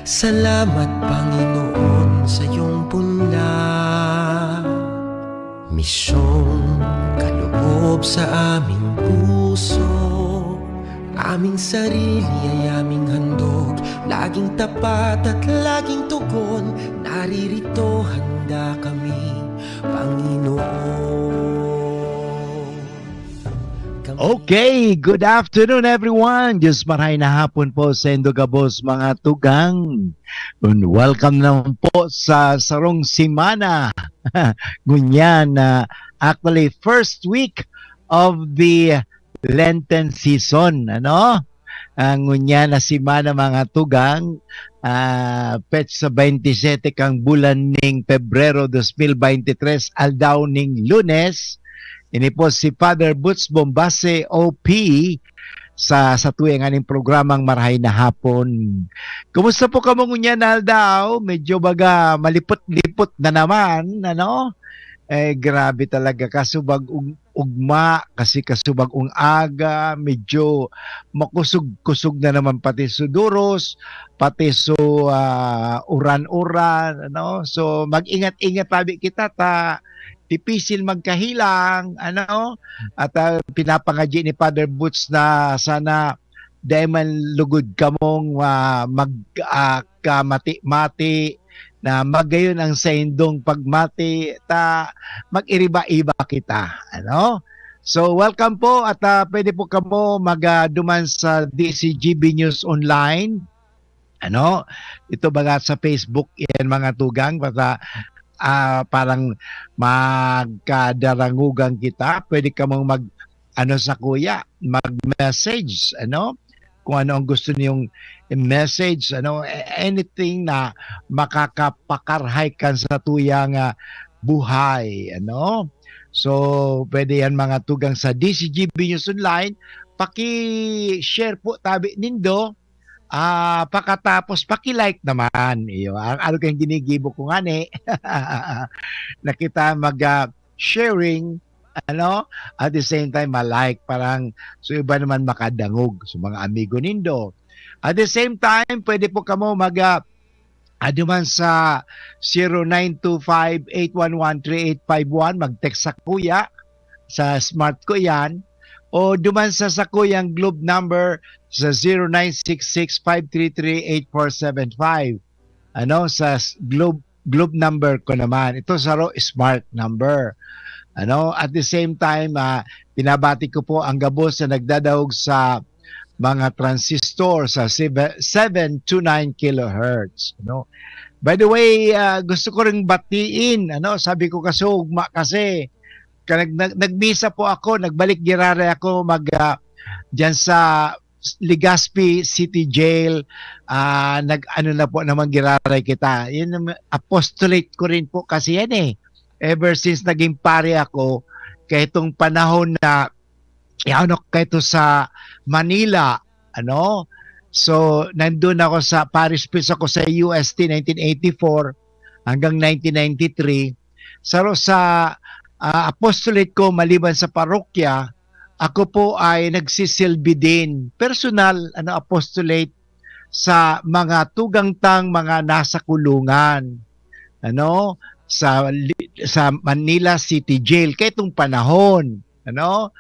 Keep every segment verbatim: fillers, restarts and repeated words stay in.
Salamat, Panginoon, sa iyong punla. Misyong kaloob sa aming puso. Aming sarili ay aming handog. Laging tapat at laging tugon. Naririto handa kami, Panginoon. Okay, good afternoon everyone. Diyos marahay na hapon po sa indo gabos mga tugang. And welcome naman po sa sarong semana. Ngunyan na actually first week of the Lenten season, ano? Ang ngunyan na semana mga tugang, ah, petsa twenty-seven kang bulan ning Pebrero dos mil veintitrés, aldaw ning Lunes. Ini po si Father Boots Bombase O P sa satuyang aning programang Marahay na Hapon. Kumusta po kamo ngunyan na aldaw? Medyo baga malipot-lipot na naman, ano? Eh, grabe talaga. Kasubag ug-, ugma, kasi kasubag ung aga, medyo makusog-kusog na naman pati so duros, pati so, ah, uran-uran, ano? So, mag-ingat-ingat tabi kita ta dipisil magkahelang, ano? At, ah, pinapangadyi ni Father Boots na sana dai man lugod kamong, ah, mag, ah, kamati-mati, na magayon ang saindong pagmati, ta mag-iriba-iba kita, ano? So, welcome po at, ah, pwede po kamo mag, ah, duman sa D C G B News Online, ano? Ito baga sa Facebook yan, mga tugang, basta, ah, parang magkadarangugan kita, pwede kamong mag, ano, sa kuya, mag-message, ano? Kung ano ang gusto niyong i-message, ano, a-, anything na makakapakarhay kan satuyang, ah, buhay, ano? So, pwede yan, mga tugang, sa D C G B News Online. Paki-share po tabi nindo. Ah, pakatapos, paki-like naman. Iyo, ang ano kayong ginigibo ko ngani. Na kita mag, ah, sharing, ano? At the same time, ma-like. Parang, so iba naman makadangog. So, mga amigo nindo. At the same time, pwede po kamo mag, ah, ah, duman sa zero nine two five eight one one three eight five one, mag-text sa kuya, sa smart ko yan, o duman sa sakuyang Globe number sa zero nine six six five three three eight four seven five. Ano, sa s-, Globe, Globe number ko naman. Ito saro, smart number. Ano, at the same time, ah, pinabati ko po ang gabos na nagdadaog sa mga transistor sa sibe-, seven to nine kilohertz, no? By the way, ah, gusto ko ring batiin, ano, sabi ko kasi ugma kasi, ka-, nag-, nag-, nagmisa po ako, nagbalik giraray ako mag, ah, diyan sa Legazpi City Jail, ah, nag-ano na po naman giraray kita. Yun ang apostolate ko rin po kasi yan eh. Ever since naging pare ako, kaya itong panahon na, ano, kaya ito sa Manila, ano? So, nandun ako sa parish priest ako sa U S T nineteen eighty-four hanggang nineteen ninety-three. Saro sa, ah, apostolate ko maliban sa parokya, ako po ay nagsisilbi din, personal, ano, apostolate sa mga tugang tang mga nasa kulungan, ano, sa li-, sa Manila City Jail, kaya itong panahon, ano,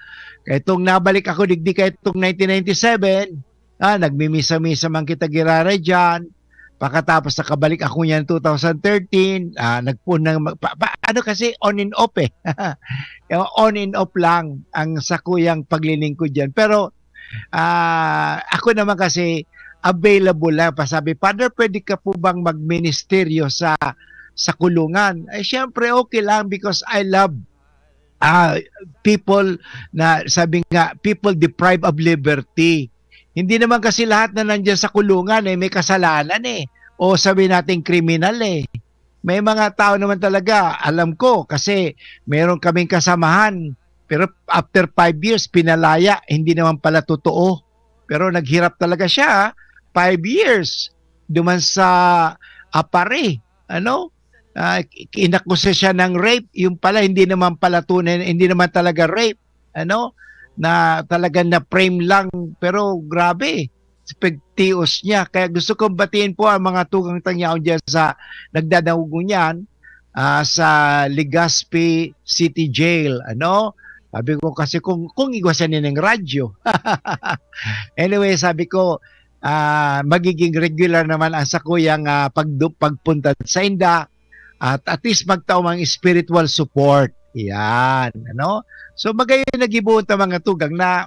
kaya itong nabalik ako digdi kaya itong nineteen ninety-seven, ah, nagmimisa-misa man kita giraray diyan. Pakatapos nakabalik ako niyan two thousand thirteen, ah, nagpuon ng mag-, pa, pa, ano kasi, on and off eh. Yung on and off lang ang sakuyang paglilingkod diyan. Pero, ah, ako naman kasi available lang. Pasabi, "Father, pwede ka po bang magministeryo sa, sa kulungan?" Ay, syempre, okay lang because I love, ah, people na, sabi nga, people deprived of liberty. Hindi naman kasi lahat na nandiyan sa kulungan eh, may kasalanan eh. O sabi natin kriminal eh. May mga tao naman talaga, alam ko, kasi meron kaming kasamahan, pero after five years, pinalaya, hindi naman pala totoo. Pero naghirap talaga siya, five years, duman sa Apari, ano? Ah, inakusa siya ng rape, yung pala, hindi naman pala tunay, hindi naman talaga rape, ano? Na talagang na-frame lang, pero grabe. pagtios niya. Kaya gusto kong batiin po ang mga tugang tang yaon diyan sa nagdadangog ngunyan, ah, sa Legazpi City Jail, ano? Sabi ko kasi kung, kung igwa siya nining radyo. Anyway, sabi ko, ah, magiging regular naman ang sakuyang, ah, pagdu-, pagpunta sa inda at at least magtao mang spiritual support. Yan, ano? So, magayon na gibohon ta mga tugang na,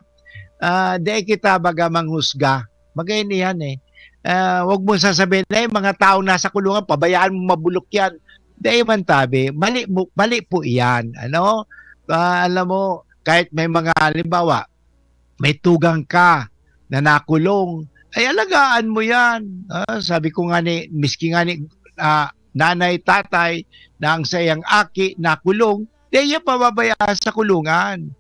ah, dai kita baga manghusga. Magayon iyan, eh. Ah, wag mo sasabihin, "Ay, mga taong nasa kulungan, pabayaan mo mabulok yan." Dai man tabi, mali mo, mali po iyan, ano? Ah, alam mo, kahit may mga, halimbawa, may tugang ka na nakulong, ay alagaan mo yan. Ah, sabi ko nga ni, miski nga ni, ah, nanay, tatay, na ang saiyang aki nakulong, di niya pababayaan sa kulungan.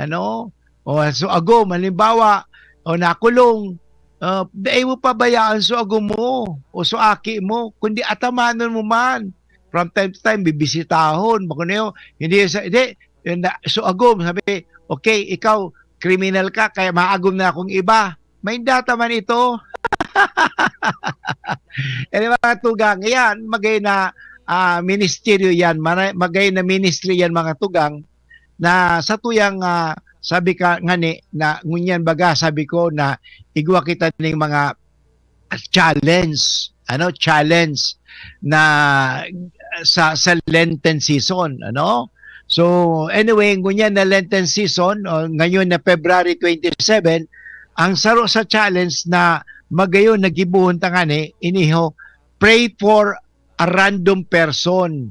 Ano? O so agom, halimbawa, o nakulong, ah, dai mo pabayaan so agom mo o so aki mo, kundi atamanon mo man. From time to time, bibisitahon. Bako na yun, hindi sa, hindi, yun na, so agom, sabi, "Okay, ikaw, kriminal ka, kaya maagom na akong iba." May data man ito. Eh, mga tugang, yan, magay na, ah, ministeryo yan, mara-, magay na ministry yan, mga tugang, na sa tuyang, ah, sabi ka ngani, na ngunyan baga, sabi ko na igwa kita ning mga challenge, ano, challenge na sa, sa Lenten season, ano? So, anyway, ngunyan na Lenten season, o ngayon na February twenty-seven, ang saro sa challenge na magayon na gibohon ta ngani, iniho, pray for a random person.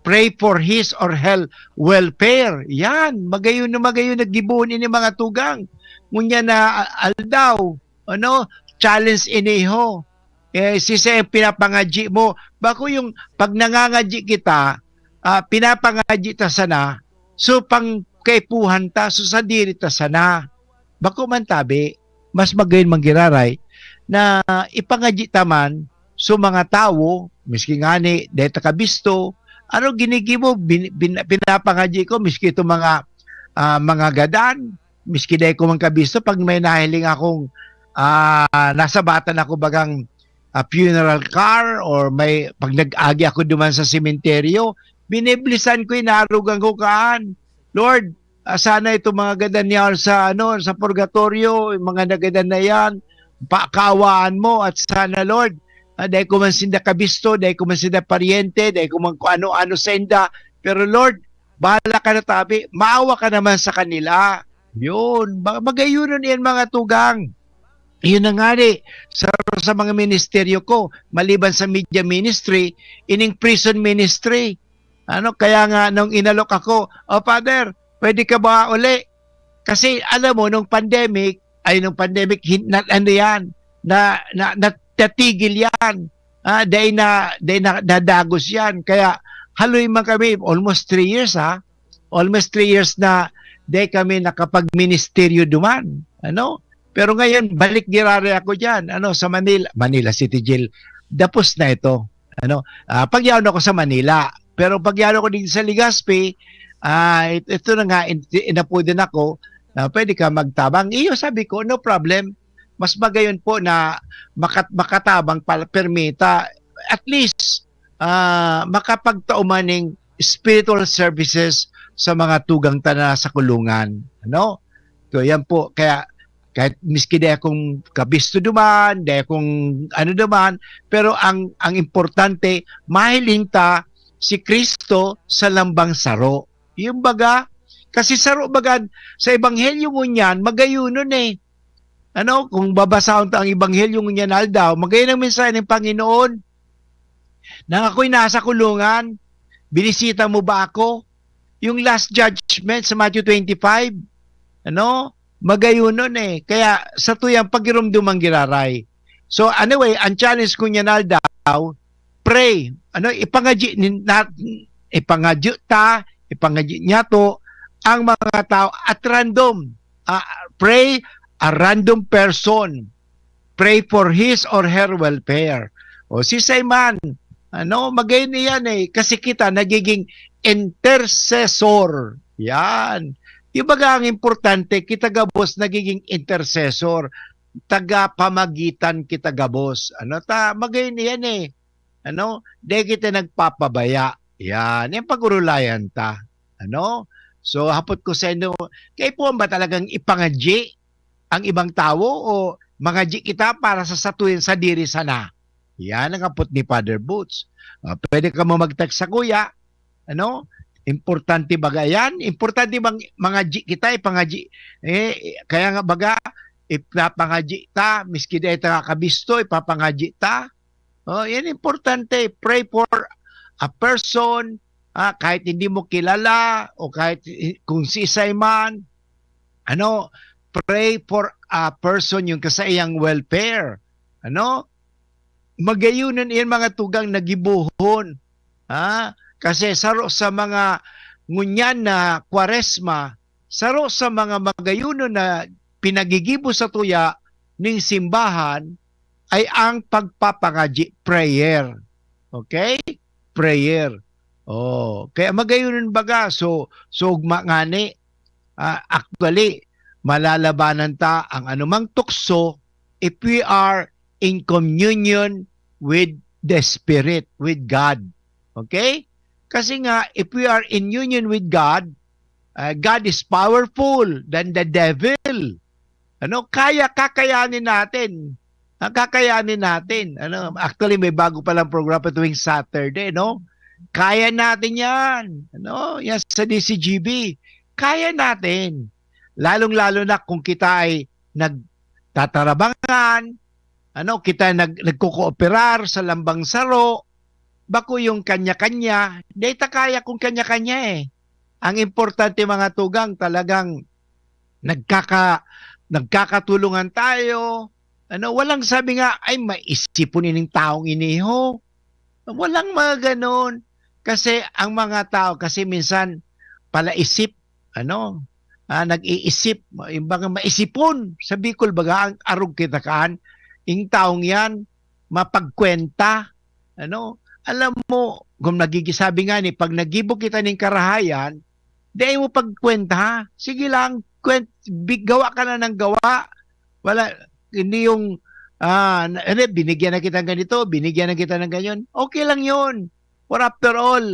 Pray for his or her welfare. Yan, magayon na magayon na gibohon ini mga tugang. Ngunyan na a-, aldaw, ano, challenge iniho. Eh, siisay ang pinapangadyi mo? Bako yung pag nangangadyi kita, ah, pinapangadyi ta sana, so pang kaipuhan ta, so sadiri ta sana. Bako man tabi, mas magayon man giraray na ipangadyi ta man so mga tawo, miski ngani dai ta kabisto, ano ginigibo, bin-, bin-, pinapangadyi ko, miski itong mga, ah, mga gadan, miski dai ko man kabisto, pag may nahiling akong, ah, nasabatan ako bagang, ah, funeral car or may, pag nag-agi ako duman sa sementeryo, biniblisan ko, inarugan ko kaan, "Lord, ah, sana itong mga gadan niya sa, ano, sa purgatorio, yung mga nagadan na yan, pakaawaan mo at sana, Lord, ah, dai ko man sinda kabisto, dai ko man sinda paryente, dai ko man kung ano-ano sa inda. Pero Lord, bahala ka na tabi, maawa ka naman sa kanila." Yun, ma-, magayunon yan mga tugang. Yun na nga ni, sa, sa mga ministeryo ko, maliban sa media ministry, ining prison ministry. Ano, kaya nga nung inalok ako, "Oh, Father, pwede ka ba uli?" Kasi alam mo, nung pandemic, ay, nung pandemic, hin-, na, ano yan, na, na, na, natigil yan. Ah, dahil na, dahil na, nadagos yan. Kaya haloy man kami, almost three years, ha? Almost three years na dahil kami nakapag-ministeryo duman. Ano? Pero ngayon, balik girare ako dyan, ano, sa Manila, Manila City Jail. Dapos na ito. Ano, ah, pagyaon ako sa Manila. Pero pagyaon ako din sa Legazpi, ah, it-, ito na nga, in-, inapudan ako na pwede ka magtabang. Iyo, sabi ko, "No problem." Mas magayon po na makat-, makatabang pala, permita. At least, ah, makapagtao man ning spiritual services sa mga tugang ta na sa kulungan. Ano? So, yan po. Kaya, kahit miski di akong kabisto duman, di akong ano duman, pero ang, ang importante, mahiling ta si Cristo sa lambang saro. Yung baga, kasi saro baga, sa ebanghelyo ngunyan, magayunon eh. Ano, kung babasahon ta ang ebanghelyo ngunyan aldaw, magayon ang mensahe ng Panginoon. Nang ako'y nasa kulungan, binisita mo ba ako? Yung last judgment sa Matthew twenty-five, ano, magayunon eh. Kaya sa tuyang pagirumdum ang giraray. So anyway, ang challenge ko niya na daw, pray. Ano, ipangadyi ni-, na, ipangadyi ta, ipangadyi niya to, ang mga tao at random. Ah, pray a random person. Pray for his or her welfare. O si Simon, ano, magayon iyan eh. Kasi kita nagiging intercessor. Yan. Yung baga ang importante, kita gabos nagiging intercessor. tagapamagitan kita gabos. Ano ta, magayon iyan eh. Ano, di kita nagpapabaya. Yan, yung pag-urulayan ta. Ano? So, hapot ko sa inyo, kaipuhan ba talagang ipangadyi ang ibang tawo o mangadyi kita para sa satuyan sadiri sana? Yan ang hapot ni Father Boots. Ah, pwede ka mo mag-text sa kuya, ano? Importante ba yan? Importante bang mangadyi kita, ipangadyi? Eh, kaya nga baga, ipapangadyi ta, miski di ta kakabisto, ipapangadyi ta. Oh, yan importante. Pray for a person, ah, kahit hindi mo kilala o kahit i- kung si isay man. Ano, pray for a person yung kasaiyang welfare. Ano? Magayonon iyan mga tugang na gibohon. Ha? Kasi saro sa mga ngunyan na Kwaresma, saro sa mga magayonon na pinagigibo sa tuya ning simbahan ay ang pagpapangadyi, prayer. Okay? Prayer. Oh, kaya magayonon baga, so, so ugma ngani, ah, actually, malalabanan ta ang anumang tukso if we are in communion with the Spirit, with God. Okay? Kasi nga, if we are in union with God, ah, God is powerful than the devil. Ano, kaya, kakayanin natin. Ah, kakayanin natin. Ano, actually, may bago palang programa tuwing Saturday, no? Kaya natin yan. Ano, yan sa D C G B. Kaya natin. Lalong-lalo na kung kita ay nagtatarabangan, ano, kita nag, nagkukooperar sa lambang saro, bako yung kanya-kanya, dahil ta kaya kung kanya-kanya eh. Ang importante mga tugang, talagang nagkaka, nagkakatulungan tayo. Ano, walang sabi nga, "Ay, maisipon ining taong iniho." Walang mga ganon. Kasi ang mga tao, kasi minsan, palaisip, ano, ah, nag-iisip, yung mga maisipon. Sa Bicol, baga, ang arog kita kaan, yung taong yan, mapagkwenta. Ano, alam mo, kung nagigisabi nga ni, pag nagibo kita ning karahayan, di mo pagkwenta, ha? Sige lang, kwent, bi-, gawa ka na ng gawa. Wala, hindi yung, ah, na, ano, binigyan na kita ng ganito, binigyan na kita ng ganyan. Okay lang yun. For after all,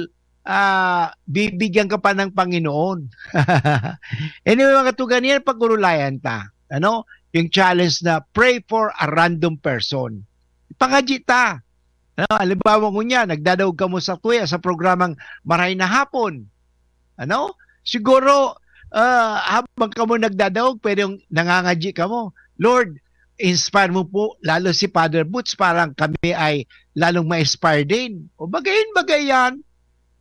ah, bibigyan ka pa ng Panginoon. Anyway, mga tugang, yan, pag-urulayan ta. Ano? Yung challenge na pray for a random person. Pangadyi ta. Ano, halimbawa ngunyan, nagdadaog kamo sa kuya sa programang Maray na Hapon. Ano? Siguro, ah, habang kamo nagdadaog, pwedeng nangangadyi kamo, "Lord, inspire mo po lalo si Father Boots, parang kami ay lalong ma-inspire din." O bagayon, bagay yan.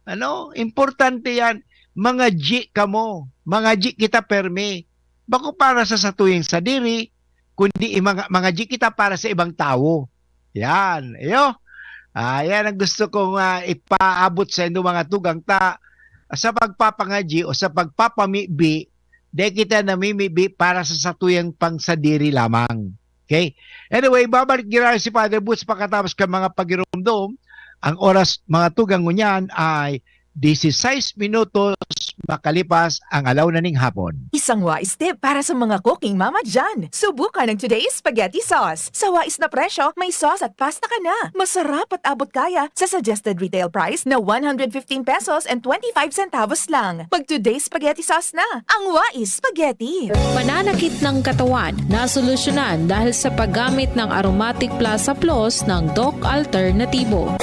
Ano? Importante yan. Mangadyi kamo. Mangadyi kita permi. Bako para sa satuyang sadiri, kundi i-, mga, mangadyi kita para sa ibang tawo. Yan. Iyo. Ah, yan ang gusto kong, ah, ipaabot sa inyo mga tugang ta. Sa pagpapangadyi o sa pagpapamibi, di kita namimibi para sa satuyang pangsadiri lamang. Okay? Anyway, babalik giraray si Father Boots pakatapos kan mga pagiromdom. Ang oras, mga tugang, ngunyan ay dieciséis minutos makalipas ang alaw na ning hapon. Isang wais tip para sa mga cooking mama dyan. Subukan ang Today's Spaghetti Sauce. Sa wais na presyo, may sauce at pasta ka na. Masarap at abot kaya sa suggested retail price na one hundred fifteen pesos and twenty-five centavos lang. Mag Today's Spaghetti Sauce na. Ang wais spaghetti. Pananakit ng katawan, nasolusyonan dahil sa paggamit ng Aromatic Plus Haplos ng Doc Alternativo.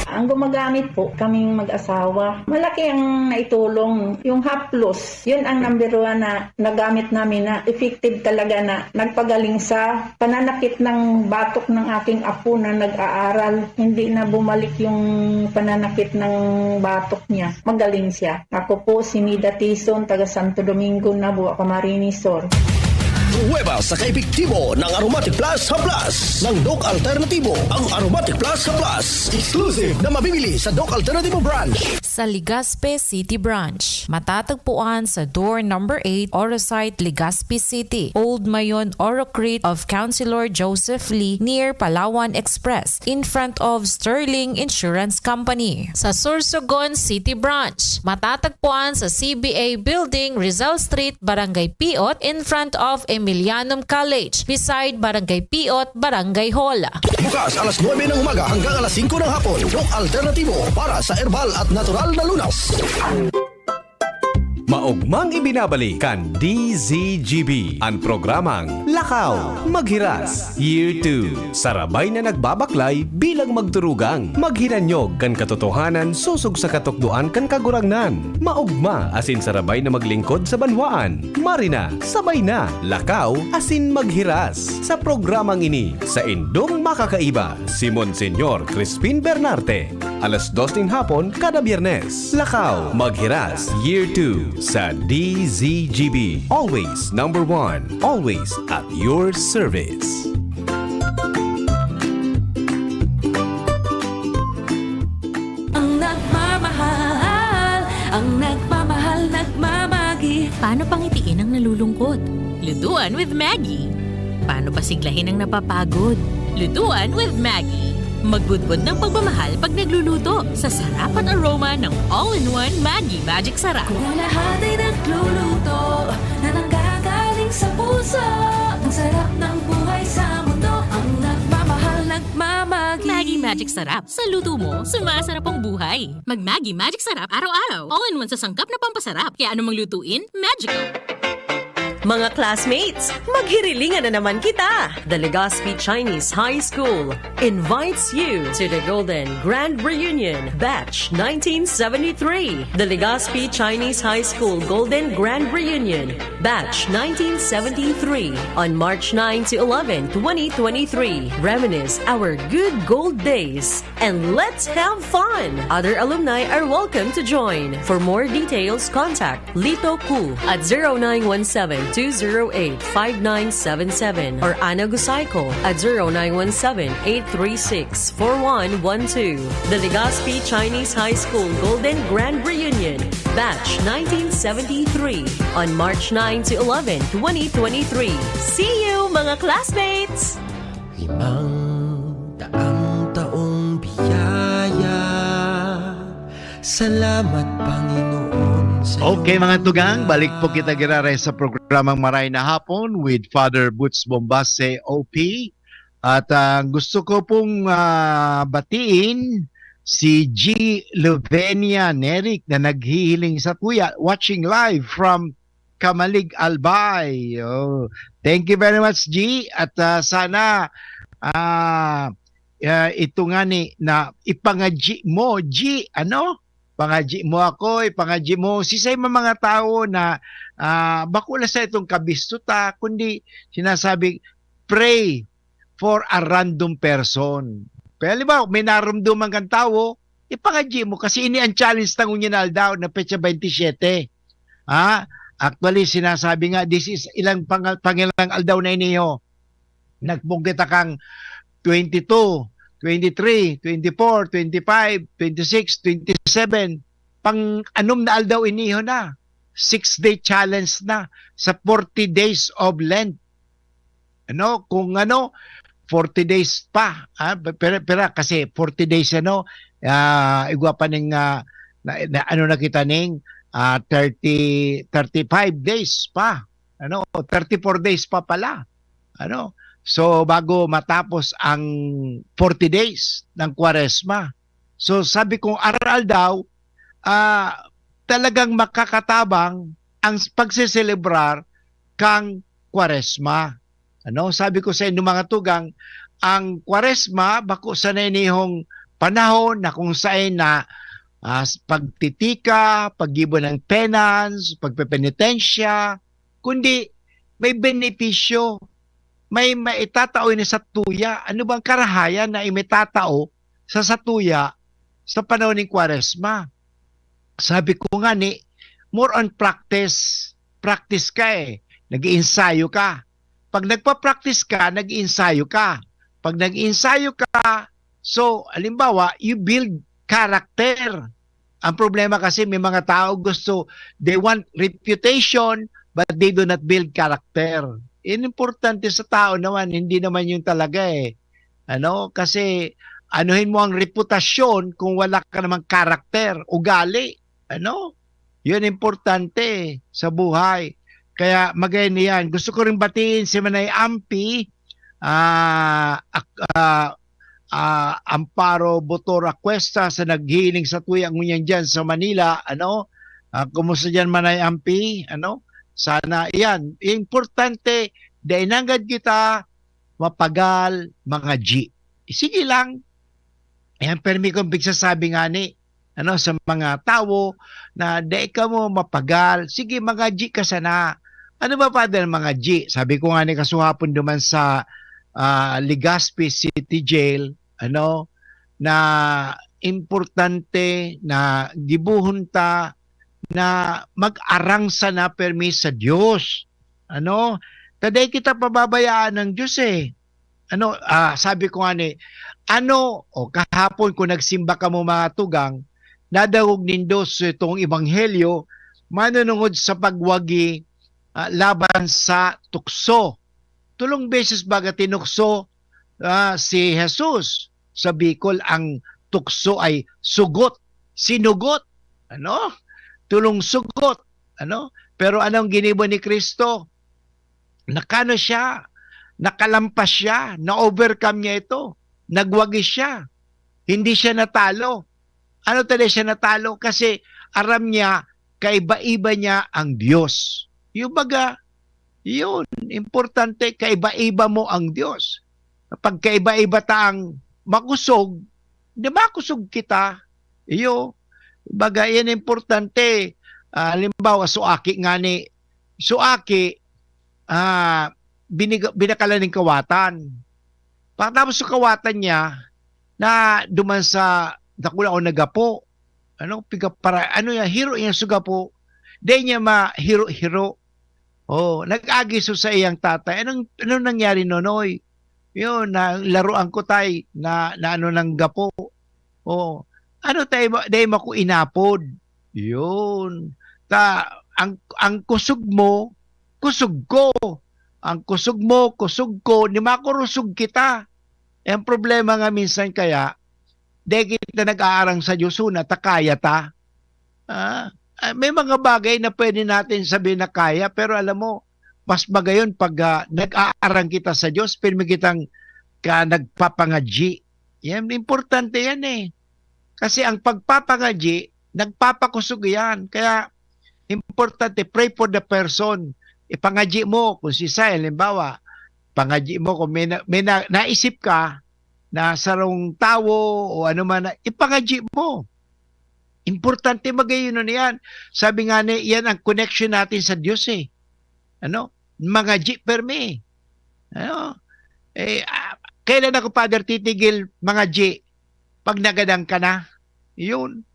Ang gumagamit po, kaming mag-asawa. Malaki ang naitulong. Yung haplos, yun ang number one na nagamit namin na effective talaga na nagpagaling sa pananakit ng batok ng aking apo na nag-aaral. Hindi na bumalik yung pananakit ng batok niya. Magaling siya. Ako po si Nida Tison, taga Santo Domingo, Nabua, Camarines Sur. Pruweba sa kaepektibo ng Aromatic Plus Haplas ng Doc Alternativo. Ang Aromatic Plus Haplas, exclusive na mabibili sa Doc Alternativo Branch. Sa Legazpi City Branch. Matatagpuan sa door number eight, Orosite, Legazpi City, Old Mayon, Orocrit of Councilor Joseph Lee, near Palawan Express, in front of Sterling Insurance Company. Sa Sorsogon City Branch. Matatagpuan sa C B A Building, Rizal Street, Barangay Piot, in front of Milianum College, beside Barangay Piot, Barangay Hall. Bukas alas nuebe ng umaga hanggang alas singko ng hapon. Yung alternatibo para sa herbal at natural na lunas. Maogmang ibinabalik kan D Z G B an programang Lakaw, Maghiras, Year two. Sarabay na nagbabaklay bilang magturugang maghinanyog kan katotohanan sosog sa katukdoan kan Kagurangnan. Maogma asin sarabay na maglingkod sa banwaan. Marina, sabay na, lakaw asin maghiras. Sa programang ini, saindong makakaiba, si Monsignor Crispin Bernarte. Alas dos nin hapon kada Biyernes. Lakaw, Maghiras, Year two sa D Z G B. Always number one. Always at your service. Ang nagmamahal, ang nagmamahal, nagmamagi. Paano pangitiin ang nalulungkot? Lutuan with Maggie. Paano pasiglahin ang napapagod? Lutuan with Maggie. Magbudbod ng pagmamahal pag nagluluto sa sarap at aroma ng all-in-one Maggie Magic Sarap. Kung lahat ay nagluluto na nanggagaling sa puso, ang sarap ng buhay sa mundo, ang nagmamahal, nagmamagi. Maggie Magic Sarap. Sa luto mo, sumasarap ang buhay. Mag Maggie Magic Sarap araw-araw. All-in-one sa sangkap na pampasarap. Kaya anumang lutuin, magical. Mga classmates, maghirilingan na naman kita! The Legazpi Chinese High School invites you to the Golden Grand Reunion Batch nineteen seventy-three. The Legazpi Chinese High School Golden Grand Reunion Batch nineteen seventy-three on March nine to eleven, twenty twenty-three. Reminisce our good gold days and let's have fun! Other alumni are welcome to join. For more details, contact Lito Ku at zero nine one seven two zero eight five nine seven seven or Ana Gusayko at zero nine one seven eight three six four one one two. The Legazpi Chinese High School Golden Grand Reunion, Batch nineteen seventy-three, on March nine to eleven, twenty twenty-three. See you, mga classmates! Limang daang taong biyaya. Salamat, Panginoon, sa Okay, iyong mga tugang, balik po kita giraray sa programang Maray na Hapon with Father Boots Bombase, O P. At, ah, gusto ko pong, ah, batiin si G Lovenia Neric na naghihiling sa tuya, watching live from Camalig, Albay. Oh, thank you very much, G. At, ah, sana, ah, ah, ito nga ni na ipangadji mo, G, ano? Pangadji mo ako, ipangadji mo. Sisay man mga tawo na, ah, bako la sa itong kabisto ta, kundi sinasabi, pray for a random person. Kaya halimbawa, may narumduman kang tawo, ipangadji mo kasi ini ang challenge ta ngunyan na aldaw na petsa twenty-seven. Ha? Actually, sinasabi nga, this is ilang pang-, pangilang aldaw na iniho. Nagpung kita kang twenty-two, twenty-three, twenty-four, twenty-five, twenty-six, twenty-seven. Pang-anom na aldaw iniho na. Six-day challenge na sa forty days of Lent. Ano, kung ano, forty days pa, ah, pe-, pera, pera, kasi forty days, ano, ah, igwa pa ning, ah, na, na, ano na kita ning, ah, thirty, thirty-five days pa, ano, thirty-four days pa pala, ano. So, bago matapos ang forty days ng Kwaresma. So, sabi kong aral daw, ah, talagang makakatabang ang s-, pagseselebrar kang Kwaresma. Ano, sabi ko sa inyo, mga tugang, ang Kwaresma bako sana inihong panahon na kung saen na, ah, s-, pagtitika, paggibo ng penance, pagpepenitensya, kundi may benepisyo, may maitatao ini sa tuya. Ano bang karahayan na imitatao sa satuya sa panahon ning Kwaresma? Sabi ko nga ni, more on practice. Practice ka eh. Nag-iinsayo ka. Pag nagpa-practice ka, nag-iinsayo ka. Pag nag-iinsayo ka, so, halimbawa, you build character. Ang problema kasi may mga tao gusto, they want reputation, but they do not build character. Yan importante sa tao naman, hindi naman yung talaga eh. Ano? Kasi anuhin mo ang reputasyon kung wala ka namang karakter, ugali. Ano? Yun importante sa buhay. Kaya magayon iyan. Gusto ko ring batiin si Manay Ampi, ah, ak-, ah, ah, Amparo Botora Cuesta sa naghihiling sa tuya ngunyan diyan sa Manila, ano? Ah, kumusta diyan, Manay Ampi? Ano? Sana, iyan, importante, dai nanggad kita mapagal, mga G. Sige lang. Ayan, permi kong pigsasabi ngani, ano, sa mga tawo na dai kamo mapagal. Sige, mga G ka sana. Ano ba, Father, mga G? Sabi ko ngani kasuhapon duman sa, ah, Legazpi City Jail, ano, na importante na gibohon ta na mag-arang sana permi sa Dios. Ano? Ta dai kita pababayaan ng Dios, eh. Ano, ah, sabi ko ngani, ano, o kahapon kung nagsimba kamo, mga tugang, nadangog nindo sa itong ebanghelyo, manunungod sa pagwagi, ah, laban sa tukso. Tulong beses baga tinukso, ah, si Jesus. Sa Bicol, ang tukso ay sugot, sinugot, ano? Tulong sugot, ano? Pero anong ginibo ni Cristo? Nakano siya, nakalampas siya, na-overcome niya ito, nagwagi siya. Hindi siya natalo. Ano talaga siya natalo? Kasi aram niya, kaiba-iba niya ang Diyos. Yung baga, yun, importante, kaiba-iba mo ang Diyos. Pag kaiba-iba ta ang makusog, di makusog kita. Iyo, baga, yan importante. Ah, halimbawa, so aki nga ni, so aki, ah, binig-, binakalan ning kawatan. Pagkatapos sa kawatan niya, na duman sa dakula o nagapo. Ano, piga para, ano yan, hiro yan sa gapo. Di niya mahiro-hiro. Oh, nag-agi so sa iyang tatay. "Anong, anong nangyari, Nonoy?" "Yun, na laruan ko, tay, na, na ano ng gapo." "Oh, ano, tay, ma-, dai mo ko inapod?" Yun. Ta, ang, ang kusog mo, kusog ko. Ang kusog mo, kusog ko, ni makurusog kita. Eh, ang problema nga minsan kaya, dai kita nag-aarang sa Dios, huna ta kaya ta. Ah, ah, may mga bagay na pwede natin sabihin na kaya, pero alam mo, mas magayon pag, ah, nag-aarang kita sa Dios, pirmi kitang ka-, nagpapangadyi. Yan, importante yan eh. Kasi ang pagpapangadyi, nagpapakusog yan. Kaya, importante, pray for the person. Ipangadyi mo, kung si Sai, halimbawa, pangadyi mo kung may na, may na, naisip ka na sarong tawo o ano man, na ipangadyi mo. Importante magayon na yan. Sabi nga ni, yan ang connection natin sa Diyos eh. Ano? Mangadyi permi. Ano? Eh, ah, kailan ako, Father, titigil mangadyi? Pag nagadan ka na. Yun.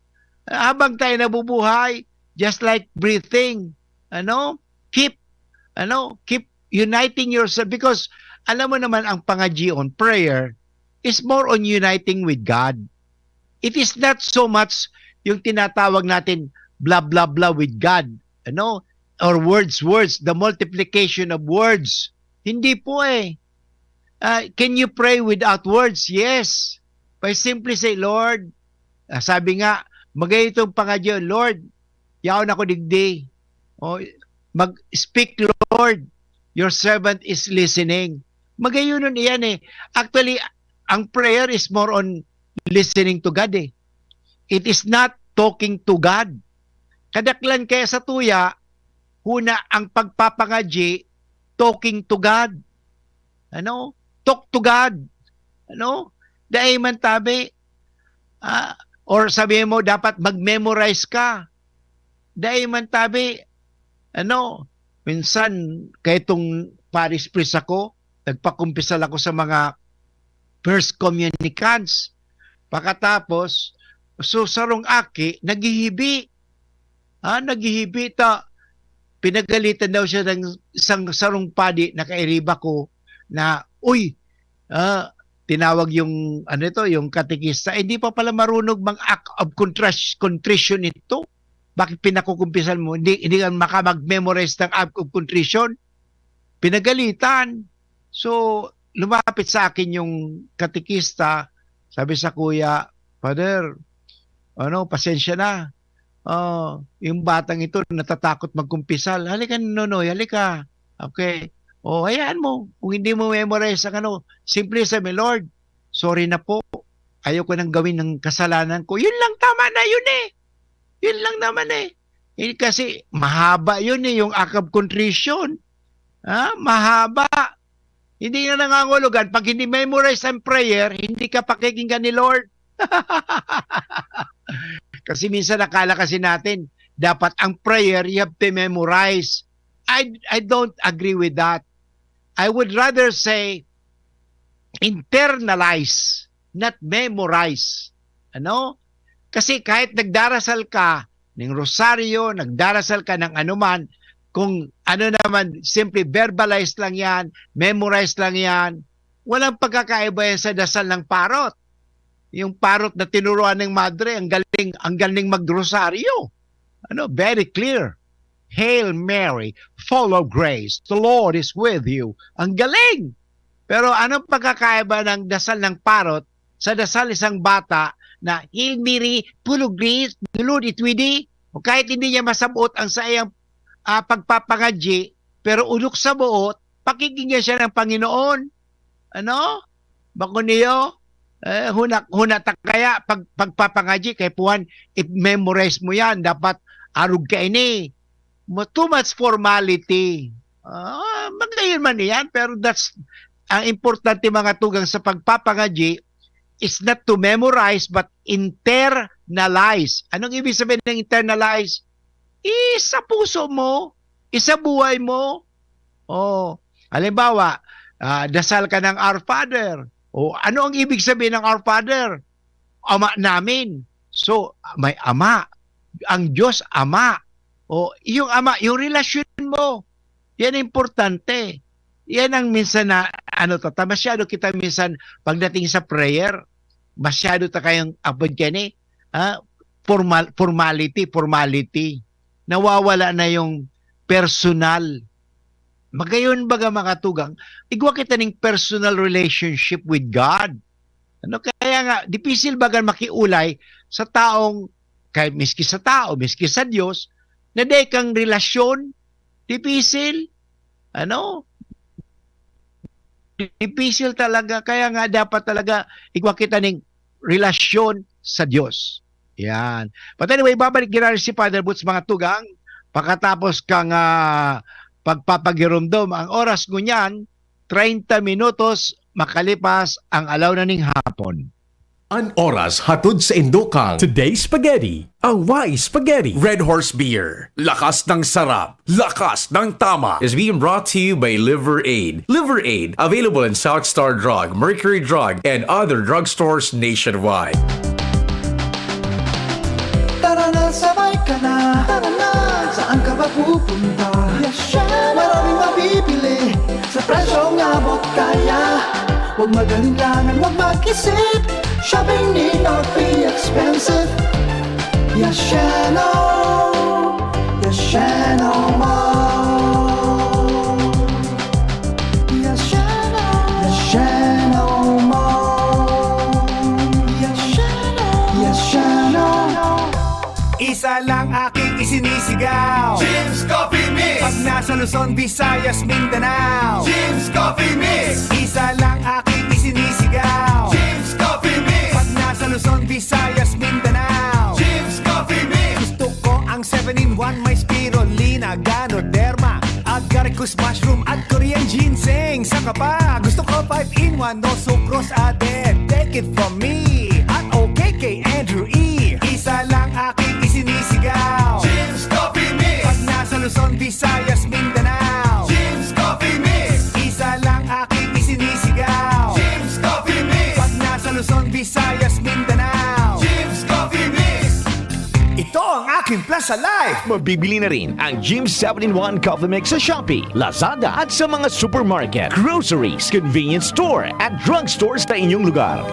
Habang tayo nabubuhay, just like breathing, ano? Keep, ano? Keep uniting yourself because alam mo naman ang pangadyion, prayer, is more on uniting with God. It is not so much yung tinatawag natin blah, blah, blah with God, ano? Or words, words, the multiplication of words. Hindi po eh. Ah, can you pray without words? Yes. By simply say, "Lord," ah, sabi nga, magay itong pangadyo, "Lord, yaon ako digdi." O, mag-speak, "Lord, your servant is listening." Magayonon iyan eh. Actually, ang prayer is more on listening to God eh. It is not talking to God. Kadaklan kaya sa tuya, huna ang pagpapangadyi, talking to God. Ano? Talk to God. Ano? Dai man tabi. Ah, or sabi mo, dapat mag-memorize ka. Dai man tabi. Ano? Minsan, kaya itong parish priest ako, nagpakumpisal ako sa mga first communicants. Pakatapos, so sarong aki, naghihibi. Ah, naghihibi ta. Pinagalitan daw siya ng isang sarong padi na kairiba ko na, "Uy," ah, tinawag yung, ano ito, yung katekista, "Eh, di pa pala marunong mag-act of contris-, contrition ito. Bakit pinakukumpisan mo? Hindi, hindi ka maka-, mag-memorize ng act of contrition?" Pinagalitan. So, lumapit sa akin yung katekista, sabi sa kuya, "Father, ano, pasensya na. Oh, yung batang ito natatakot magkumpisal. "Halika, Nonoy, halika." Okay. O, hayaan mo. Kung hindi mo memorize ang ano, simple sabi, "Lord, sorry na po. Ayoko nang gawin ng kasalanan ko." Yun lang, tama na yun eh. Yun lang naman eh. Eh, kasi mahaba yun eh, yung act of contrition. Ha? Mahaba. Hindi na nangangulugan. Pag hindi memorize ang prayer, hindi ka pakikinggan ni Lord. Kasi minsan akala kasi natin, dapat ang prayer, you have to memorize. I, I don't agree with that. I would rather say, internalize, not memorize. Ano? Kasi kahit nagdarasal ka ng rosaryo, nagdarasal ka ng anuman, kung ano naman, simply verbalize lang yan, memorize lang yan, walang pagkakaiba yan sa dasal ng parot. Yung parot na tinuruan ng madre, ang galing, ang galing magrosaryo. Ano, very clear. "Hail Mary, full of grace, the Lord is with you." Ang galing! Pero anong pagkakaiba ng dasal ng parot sa dasal isang bata na, "Hail Mary, full of grace, the Lord is with thee"? O kahit hindi niya masabot ang saiyang, ah, pagpapangadyi, pero ulok sa boot, pakikinggan siya ng Panginoon. Ano? Bako niyo? Eh, huna, huna ta kaya pag, pagpapangadyi, kay puhan, i-memorize mo yan. Dapat arog ka ini. Mo-, too much formality. Ah, magayon man iyan, pero that's, ang importante, mga tugang, sa pagpapangadyi is not to memorize, but internalize. Anong ibig sabihin ng internalize? Isa puso mo, isa buhay mo. Oh, halimbawa, ah, dasal ka ng Our Father. O, ano ang ibig sabihin ng Our Father? Ama namin. So, may ama. Ang Diyos, Ama. O, yung ama, yung relasyon mo. Yan ang importante. Yan ang minsan na, ano to, ta-, masyado kita minsan pagdating sa prayer, masyado ta kayang apod yan eh. Ah, formal, formality, formality. Nawawala na yung personal. Magayon baga, mga tugang, igwa kita ning personal relationship with God. Ano, kaya nga, dipisil baga makiulay sa taong, kahit miski sa tao, miski sa Diyos, na dai kang relasyon, dipisil. Ano? Dipisil talaga. Kaya nga, dapat talaga, igwa kita ning relasyon sa Diyos. Yan. But anyway, babalik giraray si Father Boots, mga tugang, pakatapos kang, ah, pagpapagiromdom. Ang oras ngunyan, treinta minutos makalipas ang alaw na ning hapon. An oras hatod sa indokang Today's Spaghetti, a wise spaghetti. Red Horse Beer, lakas ng sarap, lakas ng tama. Is being brought to you by Liver Aid. Liver Aid, available in South Star Drug, Mercury Drug, and other drugstores nationwide. Tara na, sabay ka na. Tara na, saan ka ba pupunta? Maraming mabibili sa presyong abot kaya. Huwag mag-alinlangan, huwag mag-isip. Shopping need not be expensive. Yasheno, Yasheno Mall. Yasheno, Yasheno Mall. Yasheno, Yasheno. Isa lang aking isinisigaw. Jim's Coffee Mix. Pag nasa Luzon, Visayas, Mindanao. Jim's Coffee Mix. Isa lang aking isinisigaw. Jim's Coffee Mix. Pag nasa Luzon, Visayas, Mindanao. Jim's Coffee Mix. Gusto ko ang seven-in-one, may spirulina, ganoderma, agaricus mushroom at Korean ginseng. Saka pa, gusto ko five-in-one, no sucrose added. Take it from me at O K K Andrew E. Isa lang aking isinisigaw. Jim's Coffee Mix. Pag nasa Luzon, Visayas, Mindanao. Jim's Coffee Mix. Isa lang aking isinisigaw. Jim's Coffee Mix. Pag nasa Luzon, Visayas, Mindanao. Jim's Coffee Mix. Ito ang aking plan sa life. Mabibili na rin ang Jim seven-in-one Coffee Mix sa Shopee, Lazada at sa mga supermarket, groceries, convenience store at drugstore sa inyong lugar.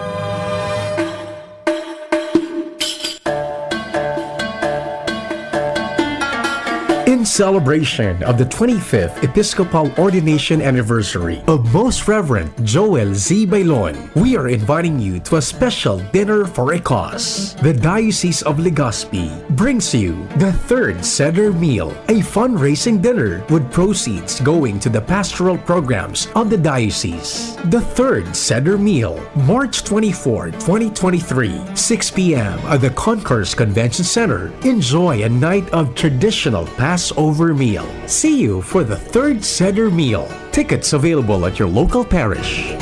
In celebration of the twenty-fifth Episcopal Ordination Anniversary of Most Reverend Joel Z. Bailon, we are inviting you to a special dinner for a cause. The Diocese of Legazpi brings you the Third Seder Meal, a fundraising dinner with proceeds going to the pastoral programs of the diocese. The Third Seder Meal, March twenty-fourth, twenty twenty-three, six p m at the Concourse Convention Center. Enjoy a night of traditional Passover meal. See you for the Third Seder Meal. Tickets available at your local parish.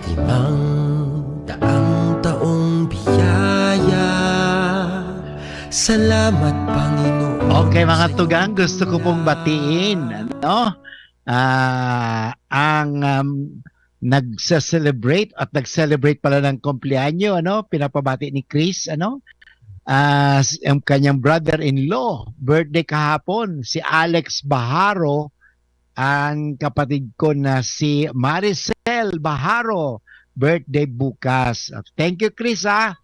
Limang daang taong biyaya. Salamat, Panginoon. Okay, mga tugang, gusto ko pong batiin, ano? Ah, ang um, nagse-celebrate at nag-celebrate pala ng kumpleanyo, ano? Pinapabati ni Chris, ano? Ah, s- ang kanyang brother-in-law, birthday kahapon, si Alex Baharo, ang kapatid ko na si Maricel Baharo, birthday bukas. Thank you, Chris, ha?